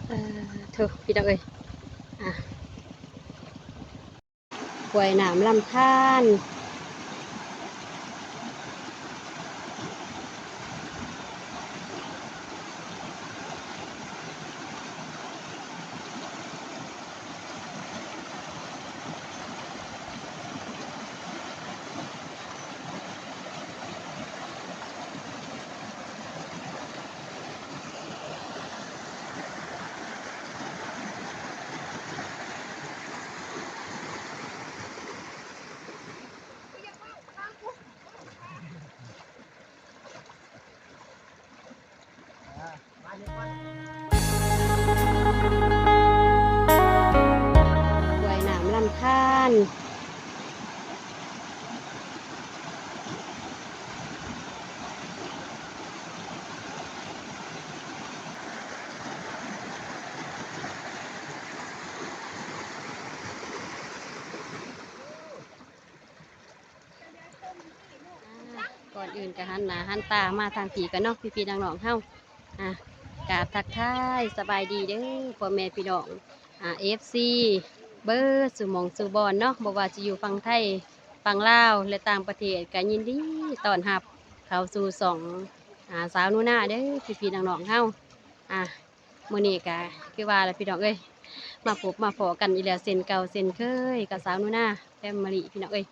ເອີ ໂທ້ ພີ່ນ້ອງເອີຍ ອ່າ ຫ້ວຍນ້ຳລຳທານ. ຫ້ວຍນ້ຳລຳທານ. ອ່າ ກ່ອນອື່ນກໍຫັນໜ້າຫັນຕາມາທາງພີ້ກ່ອນເນາະ ພີ່ໆນ້ອງໆເຮົາ. ອ່າ ກາບທັກທາຍສະບາຍດີເດີ ພໍ່ແມ່ພີ່ນ້ອງ ອ່າ ເອັຟຊີ ເບິດສູ່ໝ່ອງສູ່ບ່ອນເນາະ, ບໍ່ວ່າຈະຢູ່ຝັ່ງໄທ ຝັ່ງລາວ ແລະ ຕ່າງປະເທດ ກໍຍິນດີຕ້ອນຮັບເຂົ້າສູ່ຊ່ອງ ອ່າ ສາວໜູນາເດີ ພີ່ໆນ້ອງໆເຮົາ. ອ່າ ມື້ນີ້ກະຄືວ່າລະພີ່ນ້ອງເອີຍ ມາພົບມາພໍ້ກັນອີກແລ້ວ ເຊັ່ນເກົ່າເຊັ່ນເຄີຍກັບສາວໜູນາແຟມິລີພີ່ນ້ອງເອີຍ.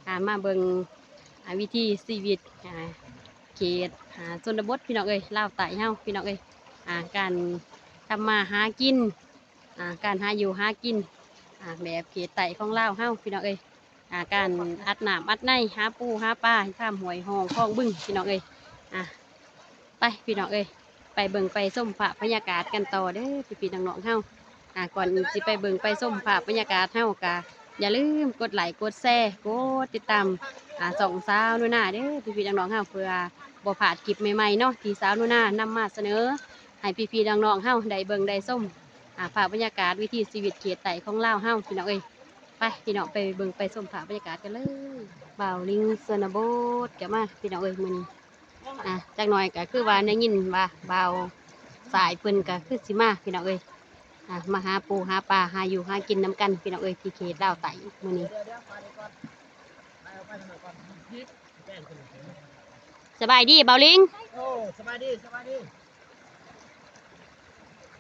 ອ່າ ມາເບິ່ງ ອ່າ ວິຖີຊີວິດ ອ່າ ເຂດ ອ່າ ຊົນນະບົດພີ່ນ້ອງເອີຍ ລາວໃຕ້ເຮົາພີ່ນ້ອງເອີຍ. ອ່າ ການທຳມາຫາກິນ ອ່າ ການຫາຢູ່ຫາກິນ ອ່າ ແບບເຂດໃຕ້ຂອງລາວເຮົາພີ່ນ້ອງເອີຍ. ອ່າ ການອັດນ້ຳອັດໃນ ຫາປູຫາປາຕາມຫ້ວຍຮ່ອງຄອງບຶງພີ່ນ້ອງເອີຍ. ອ່າ ໄປພີ່ນ້ອງເອີຍ ໄປເບິ່ງໄປຊົມພາບບັນຍາກາດກັນຕໍ່ເດີ ພີ່ໆນ້ອງໆເຮົາ. ອ່າ ກ່ອນຊິໄປເບິ່ງໄປຊົມພາບບັນຍາກາດ ເຮົາກະຢ່າລືມກົດໄລກົດແຊ ກົດຕິດຕາມ ອ່າ ຊ່ອງສາວໜູນາເດີ ພີ່ໆນ້ອງໆເຮົາ ເພື່ອບໍ່ພາດຄລິບໃໝ່ໆເນາະ ທີ່ສາວໜູນານຳມາສະເໜີໃຫ້ພີ່ໆນ້ອງໆເຮົາໄດ້ເບິ່ງໄດ້ຊົມ. ອ່າ ພາບບັນຍາກາດວິຖີຊີວິດເຂດໃຕ້ຂອງລາວເຮົາພີ່ນ້ອງເອີຍ. ໄປພີ່ນ້ອງ ໄປເບິ່ງໄປຊົມພາບບັນຍາກາດກັນເລີຍ. ບ່າວລິງຊົນນະບົດກໍມາພີ່ນ້ອງເອີຍ ມື້ນີ້. ອ່າ ຈັກໜ່ອຍກໍຄືວ່າໄດ້ຍິນວ່າບ່າວສາຍເພິ່ນກໍຄືຊິມາພີ່ນ້ອງເອີຍ. ອ່າ ມາຫາປູຫາປາ ຫາຢູ່ຫາກິນນຳກັນພີ່ນ້ອງເອີຍ ທີ່ເຂດລາວໃຕ້ມື້ນີ້. ສະບາຍດີບ່າວລິງ. ໂອ້ ສະບາຍດີ ສະບາຍດີ.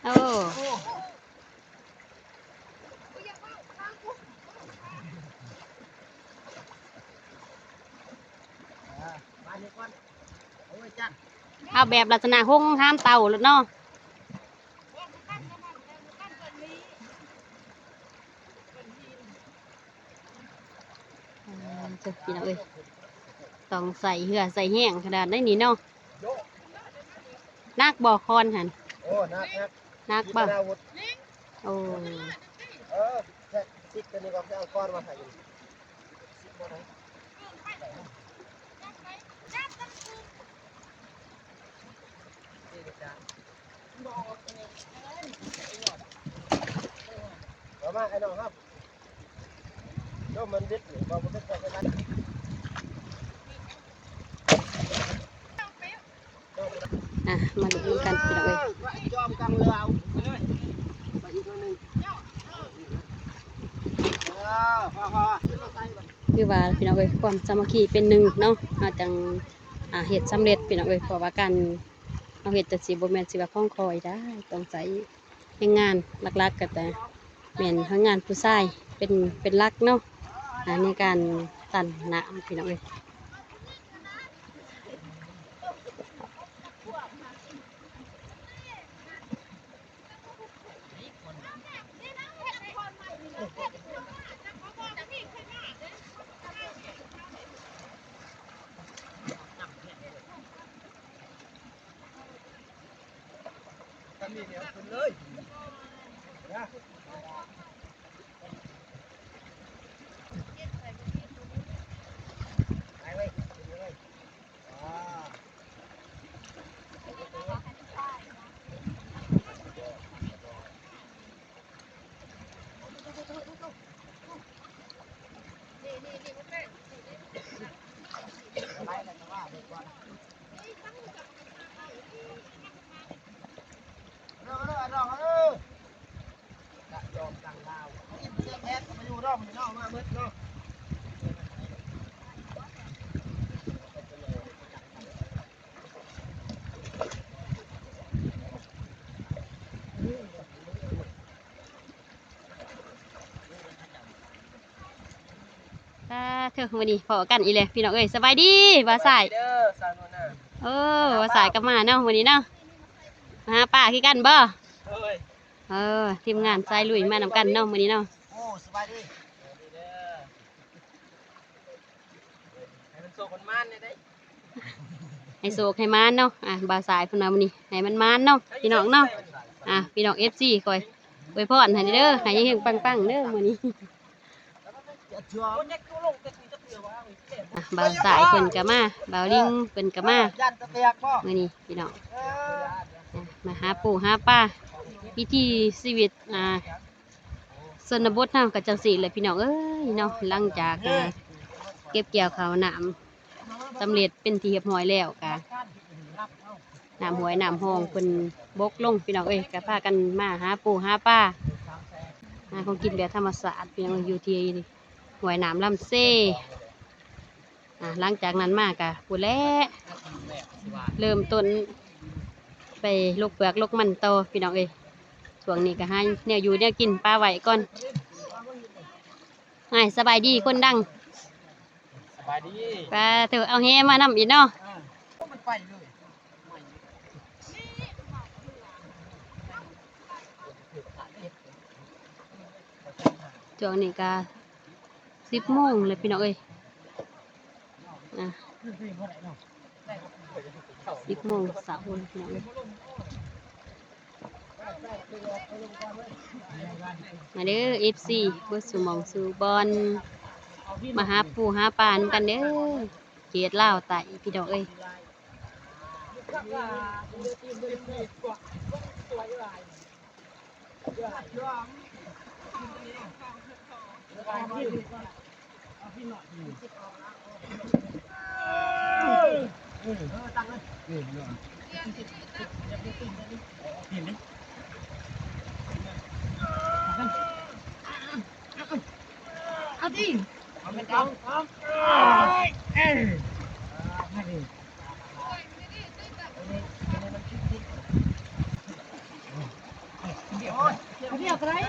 ໂອ້ ໂອ້ ເອົາແບບລັກສະນະໂຮງຮາມເຕົ່າໂລດເນາະ. ອ່າ ເຈົ້າ ພີ່ນ້ອງເອີຍ ຕ້ອງໃສ່ເຫື່ອໃສ່ແຮງຂະໜາດໃດນີ້ເນາະ. ໜັກບໍ່ຄອນຫັ້ນ? ໂອ້ ໜັກ ໜັກ ໜັກບໍ່? ໂອ້ ເອີ ຊິດຕົວນີ້ກ່ອນ ເອົາຄອນມາໃສ່. ເອົາມາ ໄອ້ນ້ອງເຮົາ ລົມມັນບິດນີ້ ບໍ່ ບໍ່ເປັນໄປກັນ. ອ່ະ ມາລຸ້ນນຳກັນພີ່ນ້ອງເອີຍ. ຄືວ່າພີ່ນ້ອງເອີຍ ຄວາມສາມັກຄີເປັນໜຶ່ງເນາະ ເຮົາຈັ່ງ ອ່າ ເຮັດສຳເລັດພີ່ນ້ອງເອີຍ. ເພາະວ່າການເຮົາເຮັດຈັ່ງຊີ້ ບໍ່ແມ່ນຊິວ່າຂອງຂ້ອຍໄດ້ ຕ້ອງໃຊ້ ແຮງງານຫຼັກໆກໍຈະແມ່ນແຮງງານຜູ້ຊາຍເປັນ ເປັນຫຼັກເນາະ ອ່າ ໃນການຕັນນ້ຳພີ່ນ້ອງເອີຍ. ເອົາເດີ ເອົາເດີ ເອົາເດີ. ປາເທີ ມື້ນີ້ພໍ້ກັນອີກແລ້ວພີ່ນ້ອງເອີຍ. ສະບາຍດີບ່າວຊາຍ. ເດີສາວໂນນາ. ໂອ້ ບ່າວຊາຍກໍມາເນາະມື້ນີ້ເນາະ. ມາຫາປາຄືກັນບໍ່? ໂດຍ. ເອີ ທີມງານສາຍລຸຍມານຳກັນເນາະມື້ນີ້ເນາະ. ໂອ້ ສະບາຍດີ. ສະບາຍດີເດີ. ໃຫ້ມັນໂຊກມັນໝານແດ່ເດີ້. ໃຫ້ໂຊກໃຫ້ໝານເນາະ. ອ່າ ບ່າວຊາຍເພິ່ນວ່າມື້ນີ້ໃຫ້ມັນໝານເນາະພີ່ນ້ອງເນາະ. ອ່າ ພີ່ນ້ອງເອັຟຊີຂ້ອຍອວຍພອນໃຫ້ເດີ ໃຫ້ເຮັງໆປັງໆເດີມື້ນີ້. ອ່າ ບ່າວຊາຍເພິ່ນກໍມາ ບ່າວລິງເພິ່ນກໍມາ ມື້ນີ້ພີ່ນ້ອງ. ອ່າ ມາຫາປູຫາປາ ວິຖີຊີວິດ ອ່າ ຊົນນະບົດເຮົາກໍຈັ່ງຊີ້ແຫຼະພີ່ນ້ອງເອີຍເນາະ. ຫຼັງຈາກ ອ່າ ເກັບກ່ຽວເຂົ້ານ້ຳສຳເລັດເປັນທີ່ຮຽບຮ້ອຍແລ້ວ ກະນ້ຳຫ້ວຍນ້ຳຮ່ອງເພິ່ນບົກລົງພີ່ນ້ອງເອີຍ ກະພາກັນມາຫາປູຫາປາ ຫາຂອງກິນແບບທຳມະຊາດພີ່ນ້ອງເອີຍ ຢູ່ທີ່ຫ້ວຍນ້ຳລຳເຊ. ອ່າ ຫຼັງຈາກນັ້ນມາກະພຸ້ນແຫຼະ ເລີ່ມຕົ້ນໄປລົກເປືອກລົກມັນຕໍ່ພີ່ນ້ອງເອີຍ. ຊ່ວງນີ້ກໍຫາແນວຢູ່ແນວກິນປາໄວ້ກ່ອນ. ອ້າຍ ສະບາຍດີຄົນດັງ. ສະບາຍດີ. ປາເທີ ເອົາແຫມານຳອີກເນາະ. ເອີ ມັນໄປເລີຍ. ຊ່ວງນີ້ກະສິບໂມງແລ້ວພີ່ນ້ອງເອີຍ. ອ່າ ສິບໂມງເຊົ້າພີ່ນ້ອງເອີຍ. ມາເດີ ເອັຟຊີ ເບິດສູ່ໝ່ອງສູ່ບ່ອນ ມາຫາປູຫາປານຳກັນເດີ ເຂດລາວໃຕ້ພີ່ນ້ອງເອີຍ. ເອົາຕິ ເອົາໄປ ເອົາ ເອີ ເອີ ມາດິ. ດຽວກໍໄດ້ ເ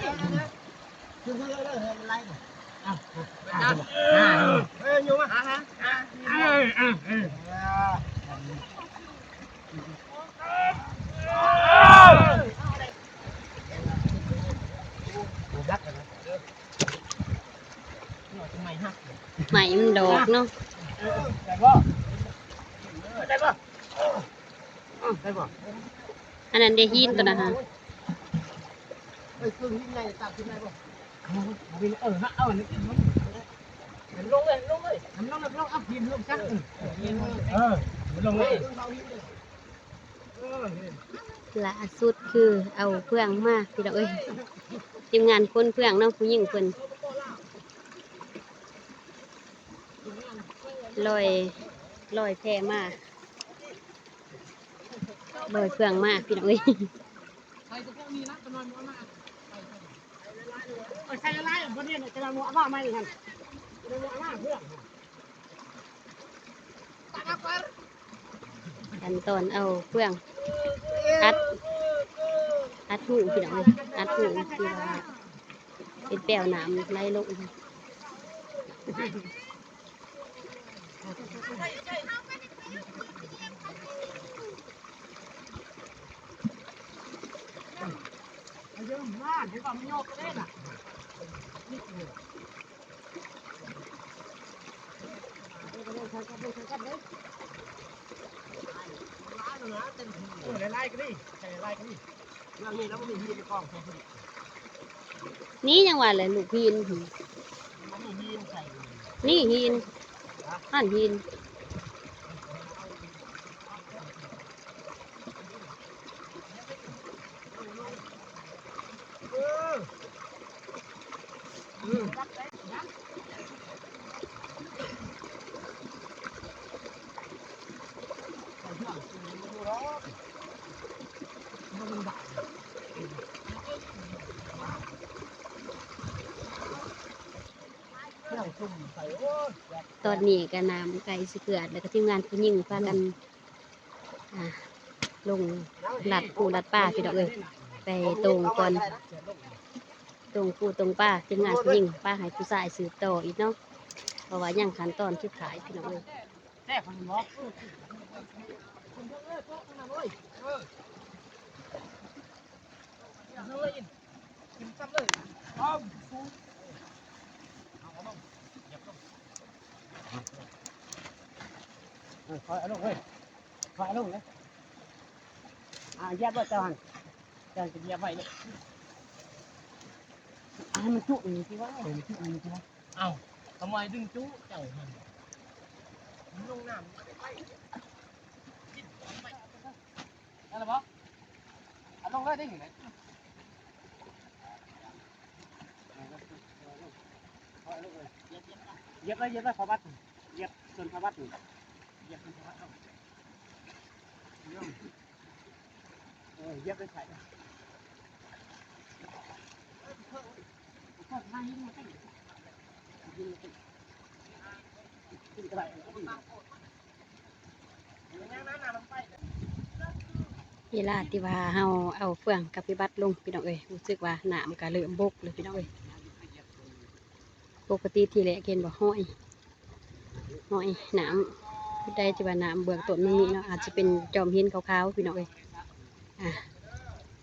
ອີ ໂຍມມາ ເອີ ເອີ ເອີ. ໄມ້ມັນດອກເນາະ. ໄດ້ບໍ່? ໄດ້ບໍ່? ໄດ້ບໍ່? ອັນນັ້ນເດ້ ຫີນຕົວນັ້ນຫາ. ເອີຍ ຄືຫີນໃຫຍ່ຕັກຂຶ້ນໄດ້ບໍ່? ເອີ ເອົາອັນນີ້ຂຶ້ນ ລົງເລີຍ ລົງເລີຍ ລົງ ລົງ ເອົາຫີນລົງຊະ. ເອີ ເອີ ລົງເລີຍ. ລ່າສຸດຄືເອົາເຟືອງມາພີ່ນ້ອງເອີຍ ທີມງານຂົນເຟືອງເນາະ ຜູ້ຍິງເພິ່ນ ລອຍ ລອຍແພມາ ລອຍເຟືອງມາພີ່ນ້ອງເອີຍ. ໃສ່ຫຼາຍໆ ບໍ່ນີ້ຈະມາເອົາມາໃໝ່ຫັ້ນ ຈະມາເອົາມາເຟືອງ. ຂັ້ນຕອນເອົາເຟືອງອັດ ອັດຮູພີ່ນ້ອງເອີຍ ອັດຮູທີ່ວ່າເປັນແປວນ້ຳໄຫຼລົງ. ນີ້ຍັງວ່າແຫຼະ ລູກຫີນ ນີ້ຫີນ ຫັ້ນຫີນ. ບໍ່ມັນບາດ. ຕອນນີ້ກໍນ້ຳໃກ້ຊິເຂື່ອນ ແລ້ວກໍທີມງານຜູ້ຍິງພາກັນ ອ່າ ລົງລັດປູລັດປາ ພີ່ນ້ອງເອີຍ ໄປຕົງກ່ອນ ຕົງປູຕົງປາ ທີມງານຜູ້ຍິງ ປະໃຫ້ຜູ້ຊາຍສືບຕໍ່ອີກເນາະ ເພາະວ່າຍັງຂັ້ນຕອນສຸດທ້າຍ ພີ່ນ້ອງເອີຍ. ເອີ ຄ່ອຍເອົາລົງເວີຍ ຄ່ອຍເອົາລົງເລີຍ ອ່າ ຢຽບໂລດເຈົ້າຫັ້ນ ເຈົ້າຈະຢຽບໄວ້ເລີຍ ອ່າ ໃຫ້ມັນຈຸນີ້ຕິວະ ເອີ ໃຫ້ມັນຈຸນີ້ຕິວະ ເອົ້າ ທຳໄມດຶງຈຸເຈົ້າຫັ້ນ ມັນລົງນ້ຳ ໄດ້ແລ້ວບໍ່? ເອົາລົງເລີຍ ໄດ້ຢູ່ໄດ໋ ຢຽບເລີຍ ຢຽບເລີຍ ພະວັດ ຢຽບສ່ວນພະວັດ ຢຽບສ່ວນພະວັດ ເອີ ຢຽບໄປໃສ່ ເວລາທີ່ວ່າເຮົາເອົາເຟືອງກັບໄປບັດລົງ ພີ່ນ້ອງເອີຍ ຮູ້ສຶກວ່ານ້ຳກໍເລີ່ມບົກແລ້ວ ພີ່ນ້ອງເອີຍ. ປົກກະຕິທີແລກເຫັນບໍ່ ຮອຍ ຮອຍນ້ຳ ໃດທີ່ວ່ານ້ຳເບື້ອງຕົ້ນມັນມີເນາະ ອາດຈະເປັນຈອມຫີນຂາວໆ ພີ່ນ້ອງເອີຍ ອ່າ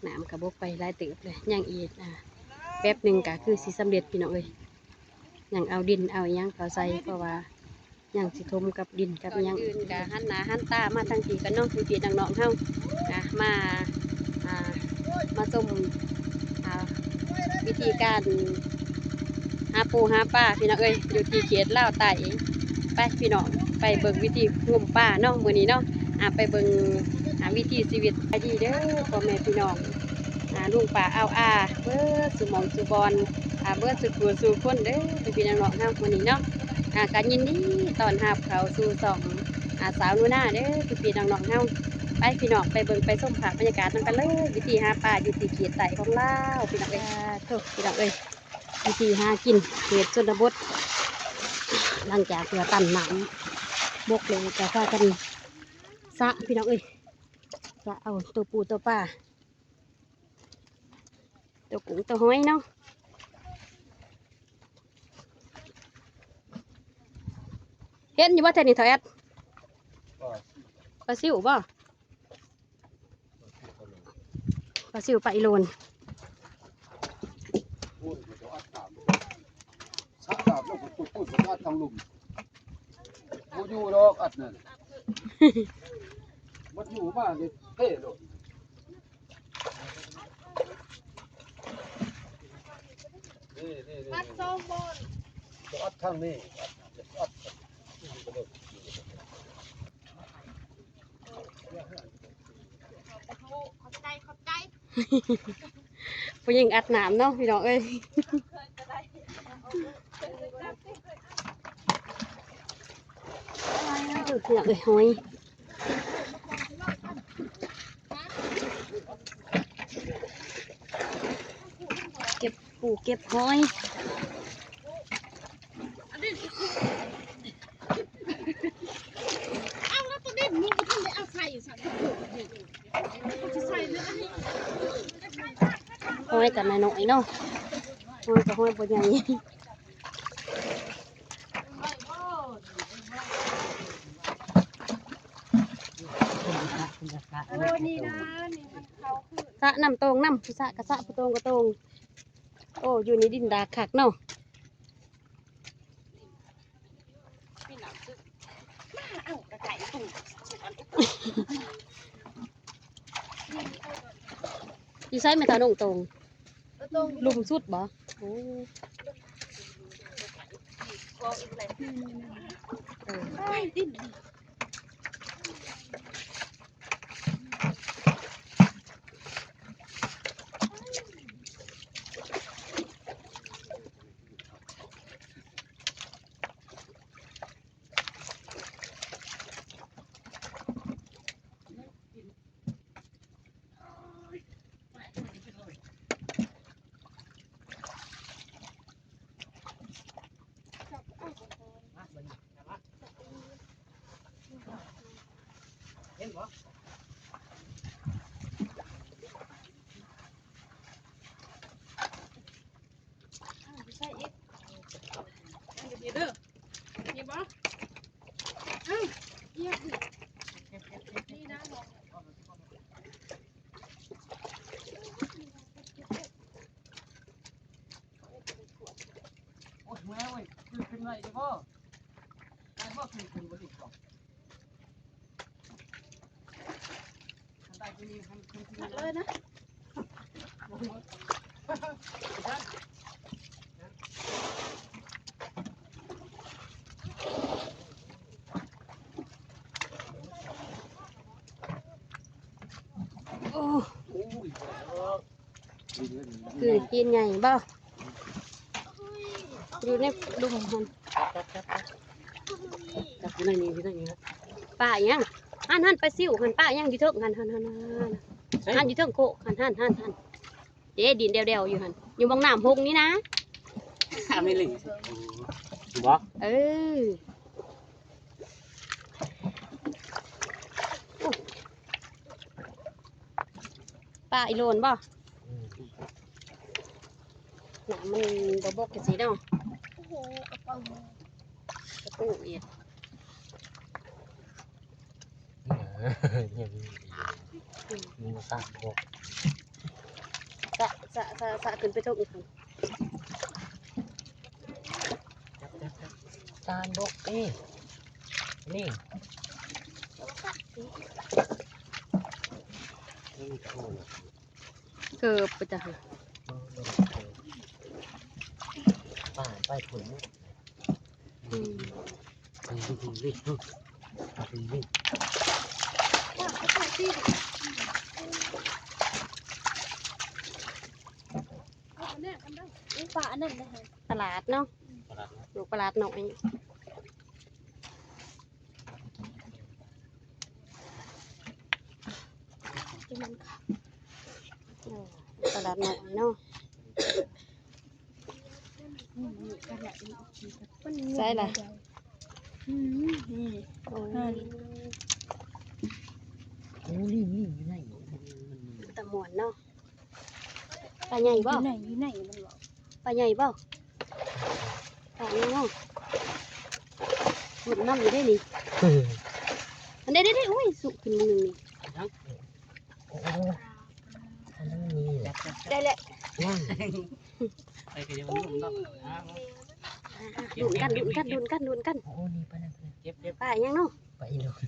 ນ້ຳກໍບົກໄປຫຼາຍເຕີບເລີຍ ຍັງອີກ ອ່າ ແປັບໜຶ່ງກໍຄືຊິສຳເລັດ ພີ່ນ້ອງເອີຍ. ຍັງເອົາດິນເອົາຫຍັງເຂົ້າໃສ່ ເພາະວ່າຍັງຊິຖົມກັບດິນກັບຫຍັງ. ກ່ອນອື່ນກໍຫັນໜ້າຫັນຕາມາທາງພີ້ກັນເນາະ ພີ່ໆນ້ອງໆເຮົາ ອ່າ ມາ ອ່າ ມາຊົມ ອ່າ ວິທີການຫາປູຫາປາ ພີ່ນ້ອງເອີຍ ຢູ່ທີ່ເຂດລາວໃຕ້. ໄປພີ່ນ້ອງ ໄປເບິ່ງວິທີງົມປາເນາະ ມື້ນີ້ເນາະ ອ່າ ໄປເບິ່ງ ອ່າ ວິຖີຊີວິດ. ສະບາຍດີເດີພໍ່ແມ່ພີ່ນ້ອງ ອ່າ ລຸງປ້າອາວອາ ເບິດສູ່ໝ່ອງສູ່ບ່ອນ ອ່າ ເບິດສູ່ຜູ້ສູ່ຄົນເດີ ພີ່ໆນ້ອງໆເຮົາ ມື້ນີ້ເນາະ ອ່າ ກໍຍິນດີຕ້ອນຮັບເຂົ້າສູ່ຊ່ອງ ອ່າ ສາວໜູນາເດີ ພີ່ໆນ້ອງໆເຮົາ. ໄປພີ່ນ້ອງ ໄປເບິ່ງໄປຊົມພາບບັນຍາກາດນຳກັນເລີຍ ວິທີຫາປາຢູ່ທີ່ເຂດໃຕ້ຂອງລາວ ພີ່ນ້ອງເອີຍ. ອ່າ ໂທ້ ພີ່ນ້ອງເອີຍ ວິທີຫາກິນເຂດຊົນນະບົດ ຫຼັງຈາກທີ່ວ່າຕັນນ້ຳບົກແລ້ວ ກໍພາກັນສະ ພີ່ນ້ອງເອີຍ ສະເອົາໂຕປູໂຕປາ ໂຕກຸ້ງໂຕຫອຍເນາະ. ເຫັນຢູ່ບໍ່ແຖວນີ້ ທ້າວແອດ? ປາຊິວບໍ່? ປາຊິວ ປາອີໂລນ. ສະນ້ຳລົງໄປປຸ້ນໆ ອັດທາງລຸ່ມ ບໍ່ຢູ່ດອກ ອັດນັ້ນ ມັນຢູ່ມານີ້ເພໂລດ. ນີ້ໆໆ ອັດສອງບ່ອນ ອັດທາງນີ້ ອັດ ອັດ ຂອບໃຈ ຂອບໃຈ. ຜູ້ຍິງອັດນ້ຳເນາະ ພີ່ນ້ອງເອີຍ. ພີ່ນ້ອງເອີຍ ຫອຍ ເກັບປູເກັບຫອຍ. ເອົາແລ້ວໂຕນີ້ໜູບໍ່ທັນໄດ້ເອົາໃສ່ຊັ້ນ ຊິໃສ່ເລີຍ ຫອຍກໍນ້ອຍໆເນາະ ຫອຍກໍຫອຍບໍ່ໃຫຍ່. ສະນ້ຳໂຕ່ງນຳ ຜູ້ສະກໍສະ ຜູ້ໂຕ່ງກໍໂຕ່ງ. ໂອ້ ຢູ່ນີ້ດິນດາກຄັກເນາະ. ຢູ່ໃສແມ່ເຖົ້ານ້ອງໂຕ່ງ? ລຸ່ມສຸດບໍ່? ໂອ້ ເອີ. ໄດ້ບໍ່? ໄດ້ບໍ່? ຂຶ້ນ ຂຶ້ນບໍ່ໄດ້ບໍ່? ຄັນໄດ້ຕົວນີ້ ຄັນ ຄັນ ຄັນ ເລີຍນະ. ໂອ້ ຄືຈີນໃຫຍ່ບໍ່? ຢູ່ໃນລຸ່ມຫັ້ນ. ຈັບ ຈັບ ຈັບ ຈັບ ຈັບຢູ່ໃນນີ້ ຢູ່ໃນນີ້. ປາອີຫຍັງ? ຫັ້ນ ຫັ້ນ ປາຊິວຫັ້ນ. ປາອີຫຍັງຢູ່ເທິງຫັ້ນ? ຫັ້ນ ຫັ້ນ ຫັ້ນ ຫັ້ນ ຢູ່ເທິງໂຄກຫັ້ນ. ຫັ້ນ ຫັ້ນ ຫັ້ນ ເດ້ ດິນແດວໆຢູ່ຫັ້ນ ຢູ່ໝ່ອງນ້ຳຫົງນີ້ນະ. ຂ້າມໄປເລີຍ ບໍ່? ເອີ ປາອີໂລນບໍ່? ອືມ ນ້ຳມັນບໍ່ບົກຈັ່ງຊີ້ເນາະ. ໂອ້ໂຫ ກະເປົາ ກະເປົາອີກ. ອືມ ມັນບໍ່ສະບໍ່ ສະ ສະ ສະ ສະຂຶ້ນໄປເທິງອີກ. ຈັບ ຈັບ ຈັບ ສານບົກເອ ນີ້ ເກີບໄປຈ້ະ. ປາໄປພຸ້ນ. ອືມ ປາອັນນັ້ນນະ ປາຫຼາດເນາະ ປາຫຼາດເນາະ ລູກປາຫຼາດນ້ອຍ. ເອີ ຕະຫຼາດນ້ອຍເນາະ. ໃສລະ? ອືມ ນີ້ ໂອ້ຍ ໂອ້ ນີ້ ນີ້ຢູ່ໃນ ຕາມ່ວນເນາະ. ປາໃຫຍ່ບໍ່? ຢູ່ໃນ ຢູ່ໃນມັນບໍ່? ປາໃຫຍ່ບໍ່? ປາໃຫຍ່ເນາະ ຫຼຸດນ້ຳຢູ່ເດ້ນີ້. ອັນເດ້ ເດ້ ເດ້ ໂອ້ຍ ສຸກຂຶ້ນມື້ນີ້. ໂອ້ ອັນນັ້ນນີ້ແຫຼະ ໄດ້ແຫຼະ ຍັງ ລຸ້ນກັນ ລຸ້ນກັນ ລຸ້ນກັນ ລຸ້ນກັນ. ໂອ້ ນີ້ປານັ້ນ ເຈັບ ເຈັບ ປາອີຫຍັງເນາະ? ປາອີໂລນ.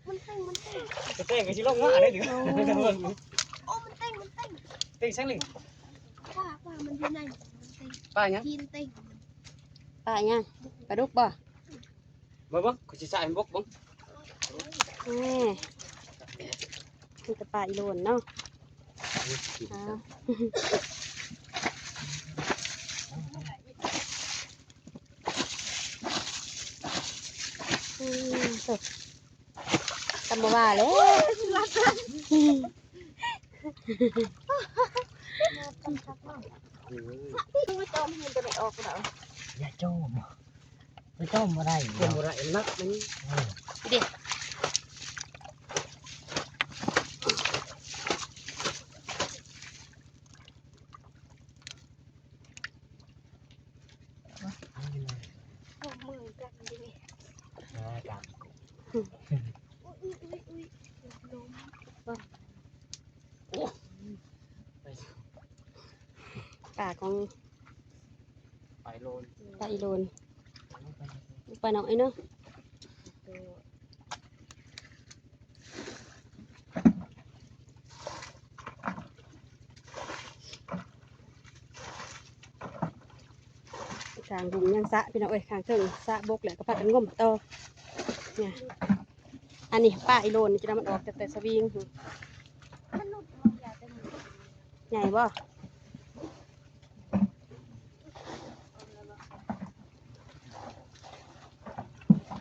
ມັນເຕັ້ງ ມັນເຕັ້ງ ແຕ່ກໍຊິລົງມາໄດ້. ໂອ້ ໂອ້ ມັນເຕັ້ງ ມັນເຕັ້ງ ເຕັ້ງຊັ້ນນີ້. ປາ ປາມັນຢູ່ໃນ ມັນເຕັ້ງ ປາຫຍັງ? ຕີນເຕັ້ງ. ປາຫຍັງ? ປາດຸກບໍ່? ເບິ່ງ ເບິ່ງ ຂ້ອຍຊິສະໃຫ້ເບິ່ງ ເບິ່ງ. ນີ້ ມີແຕ່ປາອີໂລນເນາະ. ອ້າວ ອືມ ໂທ້ ກະບໍ່ວ່າແຫຼະ. ຈອມ ເຫັນແຕ່ໄມ່ອອກແລ້ວ ຢ່າຈອມ. ໄປຕົ້ມບໍ່ໄດ້ ຕົ້ມບໍ່ໄດ້ ມັນໜັກມັນ ເອີ ເດ້ ມືກັນເດ້ ອ່າ ການ ອຸ້ຍ ອຸ້ຍ ອຸ້ຍ ອຸ້ຍ ລົມ ໂອ້ ປາຂອງ ປາອີໂລນ ປາອີໂລນ ປານ້ອຍເນາະ. ຂ້າງລຸ່ມຍັງສະ ພີ່ນ້ອງເອີຍ ຂ້າງເທິງສະບົກແລ້ວກໍພາກັນງົມຕໍ່. ນີ້ ອັນນີ້ປາອີໂລນ ນີ້ຈະນຳມັນອອກແຕ່ ແຕ່ສະວິງ. ໃຫຍ່ບໍ່?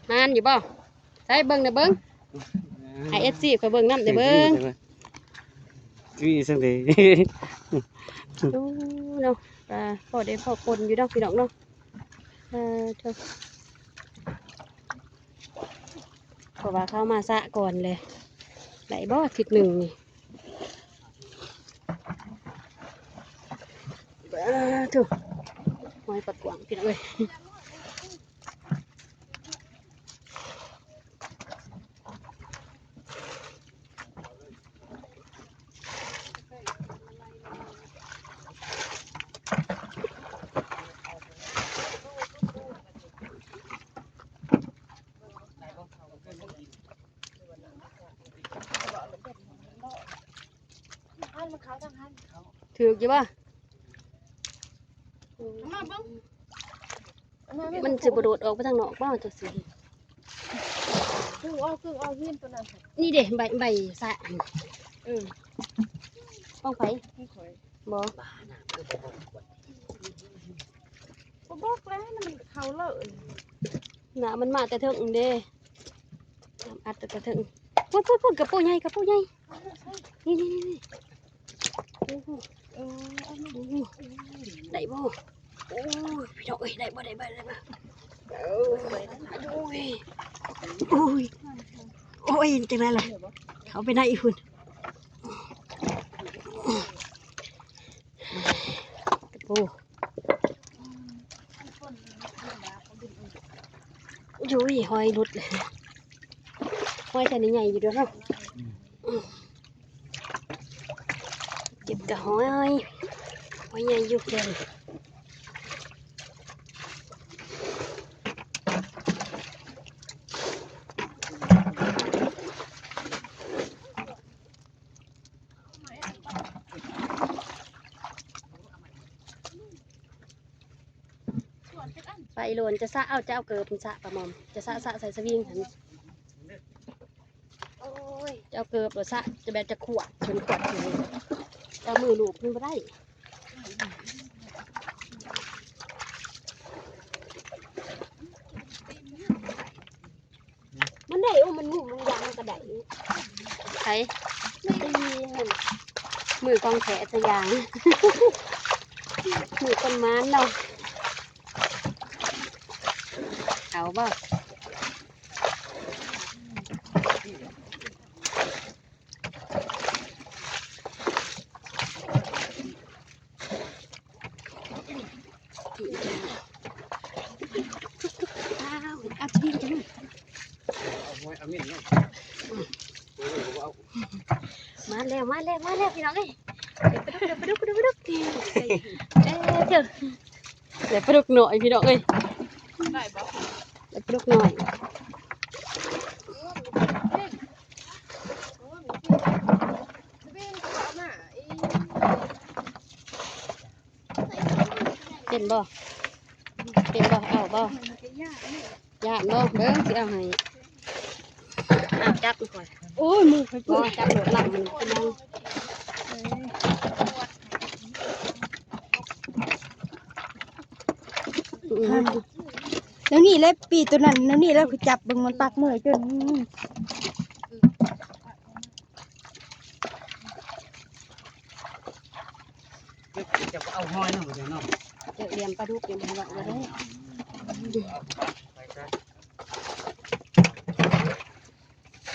ມານຢູ່ບໍ່? ໃສເບິ່ງແດ່ເບິ່ງ ໃຫ້ເອັຟຊີຂ້ອຍເບິ່ງນຳແດ່ເບິ່ງ. ມີຈັ່ງໃດ ດູເນາະ ກໍພໍໄດ້ພໍປົນຢູ່ເນາະ ພີ່ນ້ອງເນາະ. ເອີ ເອີ ເພາະວ່າເຂົາມາສະກ່ອນແຫຼະ ໄດ້ບໍ່ອາທິດໜຶ່ງນີ້. ເອີ ໂທ້ ຫອຍປາກກວ້າງ ພີ່ນ້ອງເອີຍ. ຖືກຢູ່ບໍ່? ເອົາມາເບິ່ງ ເອົາມາເບິ່ງ ມັນຊິບໍ່ໂດດອອກໄປທາງນອກບໍ່? ຈັກຊິ ດຶງອອກ ດຶງອອກຫີນຕົວນັ້ນ ນີ້ເດ້ ໃບ ໃບສະ ເອີ ຂອງໃຜ? ຂອງຂ້ອຍ ບໍ່ ບໍ່ບອກແລ້ວ ມັນເຂົ້າເລີຍ ນ້ຳມັນມາແຕ່ເທິງເດ້ ນ້ຳອັດແຕ່ເທິງ ພຸ້ນໆໆ ກະປູໃຫຍ່ ກະປູໃຫຍ່ ນີ້ໆໆ ໂອ້ໂຫ ເອີ ເອົາມາ ໂອ້ໂຫ ໄດ້ບໍ່? ໂອ້ຍ ພີ່ນ້ອງເອີຍ ໄດ້ບໍ່ ໄດ້ບໍ່ ໄດ້ບໍ່? ໂອ້ຍ ໂອ້ຍ ໂອ້ຍ ໂອ້ຍ ຈັ່ງໃດລະ? ເຂົ້າໄປໃນອີກພຸ້ນ ໂອ້ ໂອ້ຍ ຫອຍຫຼຸດເລີຍ ຫອຍແທ້ນີ້ໃຫຍ່ຢູ່ເດີເນາະ ເກັບແຕ່ຫອຍ ຫອຍໃຫຍ່ຢູ່ເດີ. ໄປໂລນ ຈະສະເອົາ ຈະເອົາເກີບ ສະປາໝອມ ຈະສະ ສະໃສ່ສະວິງຫັ້ນ ໂອ້ຍ ຈະເອົາເກີບ ສະ ຈະແບບຈະຂວດ ເປັນຂວດ ຈະເອົາມືລູບມັນບໍ່ໄດ້. ມັນໄດ້ ໂອ້ ມັນງຸ້ມມັນຢາງມັນກະໄດ້ ໃຜ? ນີ້ ມືຂອງແທ້ຊະຢ່າງ ມືຄົນໝານເນາະ ເອົາບໍ່? ມາແລ້ວ ມາແລ້ວ ມາແລ້ວ ພີ່ນ້ອງເອີຍ ເດີປາດຸກ ເດີປາດຸກ ເດີປາດຸກ ເດີປາດຸກ ເດີປາດຸກນ້ອຍ ພີ່ນ້ອງເອີຍ ໄດ້ບໍ່? ເດີປາດຸກນ້ອຍ ເປັນບໍ່? ເປັນບໍ່? ເອົາບໍ່? ຢ້ານບໍ່? ເບິ່ງຊິເອົາໃຫ້ ອ້າວ ຈັບຂ້ອຍ ໂອ້ຍ ມືຂ້ອຍ ບໍ່ ຈັບໂລດ ຫຼັງມັນ ເອີ ແນວນີ້ແຫຼະ ປີໂຕນັ້ນ ແນວນີ້ແຫຼະ ຂ້ອຍຈັບເບິ່ງ ມັນປັກມືຈົນ ຈະເອົາຫອຍນຳເນາະ ຈະລ້ຽງປາດຸກ ຍັງບໍ່ເວົ້າເລີຍ ເອົາໄປຊະ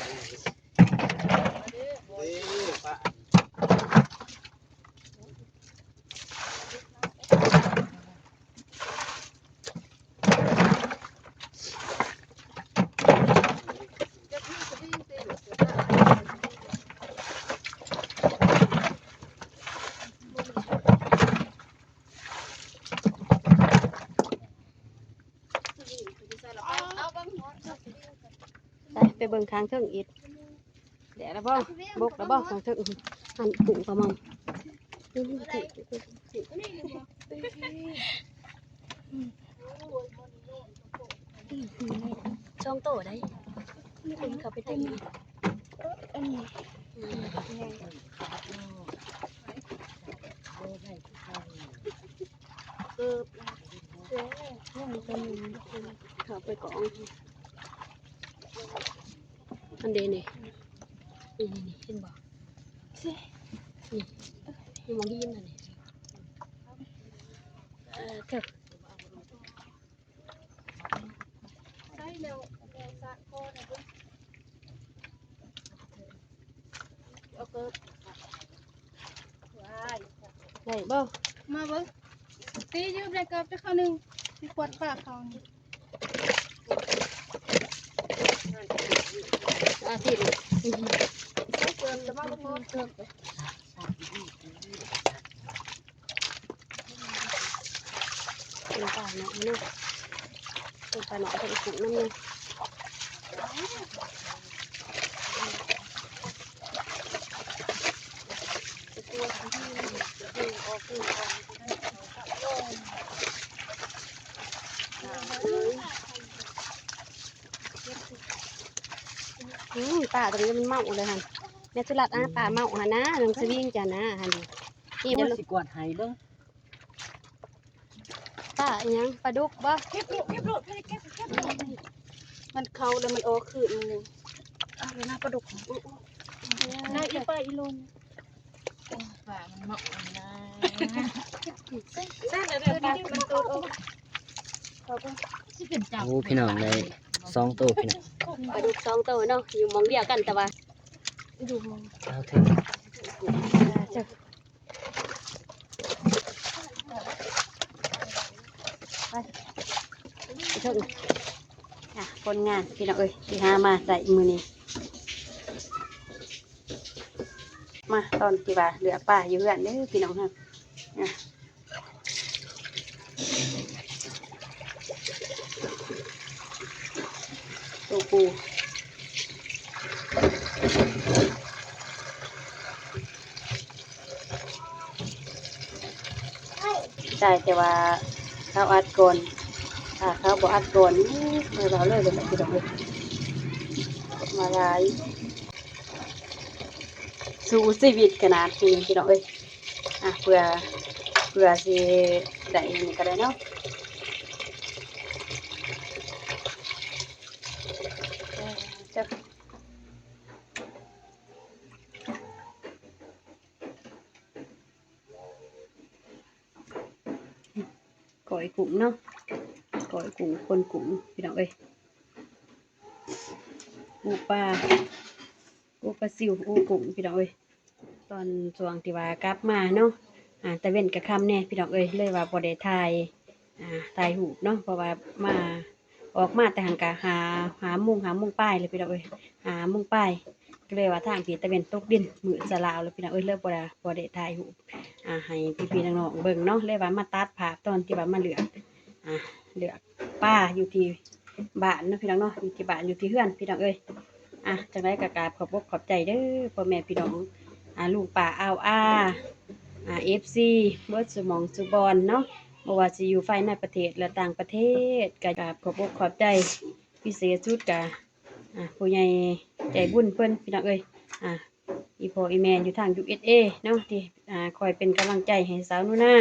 ເອີ ປາ ໄປ ໄປເບິ່ງຂ້າງເທິງອີກ ແດດລະບໍ່? ບົກລະບໍ່? ທາງເທິງຫັ້ນ ກຸ້ງປາໝອມ ສອງໂຕໄດ໋ ມີຄົນເຂົ້າໄປເຕັມ ອັນນີ້ ເກີບ ເອີ ຍັງມີໂຕໜຶ່ງ ເຂົ້າໄປກອງ ອັນເດນີ້ ນີ້ໆໆ ເຫັນບໍ່? ນີ້ ຢູ່ໝ່ອງຫີນຫັ້ນນີ້ ເອີ ເຖິກ ໃສ່ແລ້ວ ແລ້ວສະຄໍນະເບິ່ງ ເອົາເກີບ ໄດ້ບໍ່? ມາເບິ່ງ ຕີຢູ່ໃນເກີບຈັກເຂົ້າໜຶ່ງ ຊິຂວດປາກເຂົານີ້ ອາທິດ ເກີບຈະມາບໍ່ພໍເກີບ ເປັນປາເນາະ ເປັນປາເນາະ ເປັນກຸ້ງນຳ ເປັນຕົວທີ່ ອືມ ປາຕົວນີ້ມັນເມົາເລີຍຫັ້ນ ແມ່ສຸລັດ ອາ ປາເມົາຫັ້ນນາ ນ້ອງສະວິງເຈົ້ານາ ຫັ້ນ ນີ້ ເອົາ ຊິກວດໃຫ້ເບິ່ງ. ປາອີ່ຫຍັງ? ປາດຸກບໍ່? ເກັບໂລດ ເກັບໂລດ ເກັບ ເກັບໂລດ ມັນເຂົ້າແລ້ວມັນອອກຄືນ ເອົາເລີຍນະ ປາດຸກ ນາອີປາອີໂລນ ປາມັນເມົາອັນນາ ຊັ້ນແລ້ວເດີ ປາມັນໂຕອອກ ໂອ້ ພີ່ນ້ອງ ໄດ້ສອງໂຕ ພີ່ນ້ອງ ປາດຸກສອງໂຕເນາະ ຢູ່ໝ່ອງດຽວກັນ ແຕ່ວ່າ ເອົາເຖິງ ເຈົ້າ ໄປ ໄປເຖິງ ອ່ະ ຜົນງານພີ່ນ້ອງເອີຍ ທີ່ຫາມາໄດ້ມື້ນີ້ ມາຕອນທີ່ວ່າເຫຼືອປາຢູ່ເຮືອນເດີພີ່ນ້ອງເຮົາ ອ່ະ ໂຕປູ ໃຊ່ ແຕ່ວ່າເຂົາອັດກ່ອນ ຖ້າເຂົາບໍ່ອັດກ່ອນ ໂອ້ຍ ບໍ່ເວົ້າເລີຍ ເລີຍພີ່ນ້ອງເອີຍ ມາຫຼາຍ ສູ້ຊີວິດຂະໜາດນີ້ພີ່ນ້ອງເອີຍ ອ່ະ ເພື່ອ ເພື່ອຊິໄດ້ນີ້ກໍໄດ້ເນາະ ເອີ ເຈົ້າ. ກ້ອຍກຸ້ງເນາະ ກ້ອຍກຸ້ງ ປົ່ນກຸ້ງ ພີ່ນ້ອງເອີຍ ອູປາ ອູປາຊິວ ອູກຸ້ງ ພີ່ນ້ອງເອີຍ ຕອນຊ່ວງທີ່ວ່າກັບມາເນາະ ອ່າ ຕາເວັນກໍຄ່ຳແດ່ ພີ່ນ້ອງເອີຍ ເລີຍວ່າບໍ່ໄດ້ຖ່າຍ ອ່າ ຖ່າຍຮູບເນາະ ເພາະວ່າມາ ອອກມາແຕ່ຫັ້ນກະຫ້າ ຫ້າໂມງ ຫ້າໂມງປາຍແລ້ວ ພີ່ນ້ອງເອີຍ ຫ້າໂມງປາຍ ກໍເລີຍວ່າທາງພີ້ຕາເວັນຕົກດິນ ມືດສະຫຼາວແລ້ວ ພີ່ນ້ອງເອີຍ ເລີຍບໍ່ໄດ້ ບໍ່ໄດ້ຖ່າຍຮູບ ອ່າ ໃຫ້ພີ່ໆນ້ອງໆເບິ່ງເນາະ ເລີຍວ່າມາຕັດພາບຕອນທີ່ວ່າມາເລືອກ ອ່າ ເລືອກປາຢູ່ທີ່ບ້ານເນາະ ພີ່ນ້ອງເນາະ ຢູ່ທີ່ບ້ານ ຢູ່ທີ່ເຮືອນ ພີ່ນ້ອງເອີຍ ອ່າ ຈັ່ງໃດກໍກາບຂອບອົກຂອບໃຈເດີ ພໍ່ແມ່ພີ່ນ້ອງ ອ່າ ລຸງປ້າອາວອາ ອ່າ ເອັຟຊີ ເບິດສູ່ໝ່ອງສູ່ບ່ອນເນາະ ບໍ່ວ່າຊິຢູ່ພາຍໃນປະເທດ ແລະ ຕ່າງປະເທດ ກໍກາບຂອບອົກຂອບໃຈພິເສດສຸດກະ ອ່າ ຜູ້ໃຫຍ່ໃຈບຸນເພິ່ນ ພີ່ນ້ອງເອີຍ ອ່າ ອີ່ພໍ່ອີ່ແມ່ຢູ່ທາງ ຢູເອສເອ ເນາະ ທີ່ ອ່າ ຄອຍເປັນກຳລັງໃຈໃຫ້ສາວໜູນາ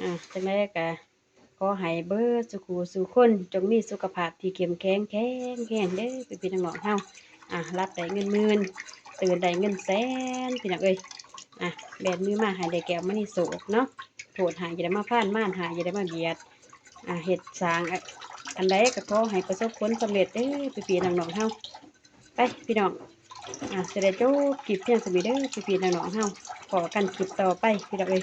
ອ່າ ຈັ່ງໃດກໍຂໍໃຫ້ເບິດສູ່ຄູ່ສູ່ຄົນ ຈົ່ງມີສຸຂະພາບທີ່ເຂັ້ມແຂງແຂງແຮງເດີ ພີ່ໆນ້ອງໆເຮົາ ອ່າ ຫຼັບໄດ້ເງິນໝື່ນ ຕື່ນໄດ້ເງິນແສນ ພີ່ນ້ອງເອີຍ ອ່າ ແບມືມາໃຫ້ໄດ້ແກ້ວມະນີໂຊກເນາະ ໂທດຮ້າຍຢ່າໄດ້ມາພານ ມານຮ້າຍຢ່າໄດ້ມາບຽດ ອ່າ ເຮັດສ້າງ ອ- ອັນໃດກໍຂໍໃຫ້ປະສົບຜົນສຳເລັດເດີ ພີ່ໆນ້ອງໆເຮົາ ໄປພີ່ນ້ອງ ອ່າ ຊິໄດ້ຈົບຄລິບພຽງສ່ຳນີ້ເດີ ພີ່ໆນ້ອງໆເຮົາ ພໍ້ກັນຄລິບຕໍ່ໄປ ພີ່ນ້ອງເອີຍ.